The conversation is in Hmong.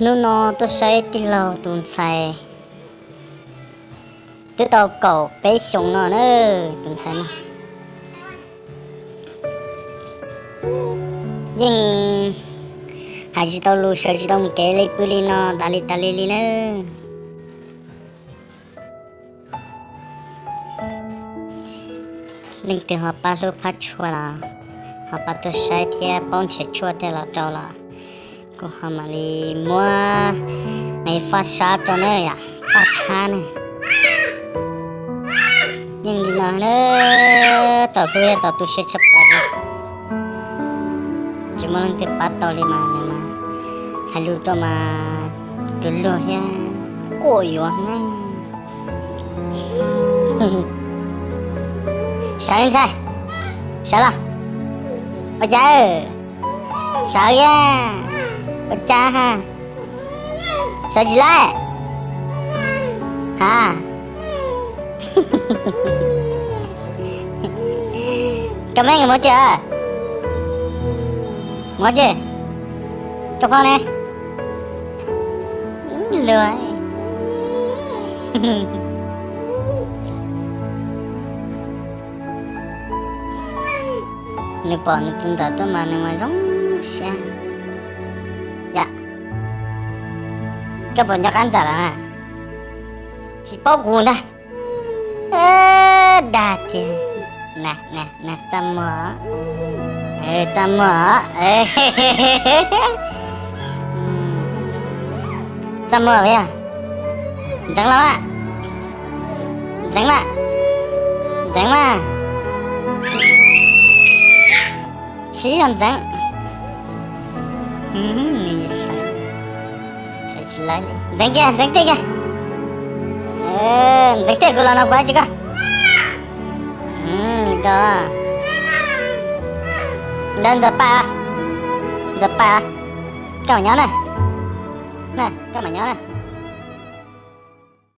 Hnub no tuaj saib tij laug tus ntxhais twb tau kaum peb xyoos no na, tus ntxhais no yeej hais tsis tau lus, sawv tsis tau mus kev li pw li no tas li tas li li na. Leej twg ho pab hlub phab tshua los ho pab tuaj saib thiab paub nrhiav tshuaj tej los rau los kuv ho mam li muab me faj sab rau na yom, faj tshab ne. Yeej li no na, tau hlub thiab tau tu siab tshaj plaws li. Tsis muaj leej twg pab tau li mas nws mas hais lus rau mas luag luag thiab quaj yuav ne. Sawv ntxhais, sawv los. Ua cas, sawv a, ua cas ha, sawv tsis laib ha. Koj me mus tsi, mus tsi, koj phob ne. Luag, nws pom nws tus ntawm tuaj mas nws mas zoo siab. Yam, koj puas nco qab ntawm lawm? Tsis paub kuv ntag. Dag tiag. Txaj muag, txaj muag, txaj muag yog. Ntxeev los mas, ntxeev mas, ntxeev mas, sib zog ntxeev. Ntxeev kiag, ntxeev tej kiag. Ntxeev tej, kuv los no kuv tsis koj. Ntxawm, ntxawm pais, ntxawm pais, koj mam nyob na, koj mam nyob na.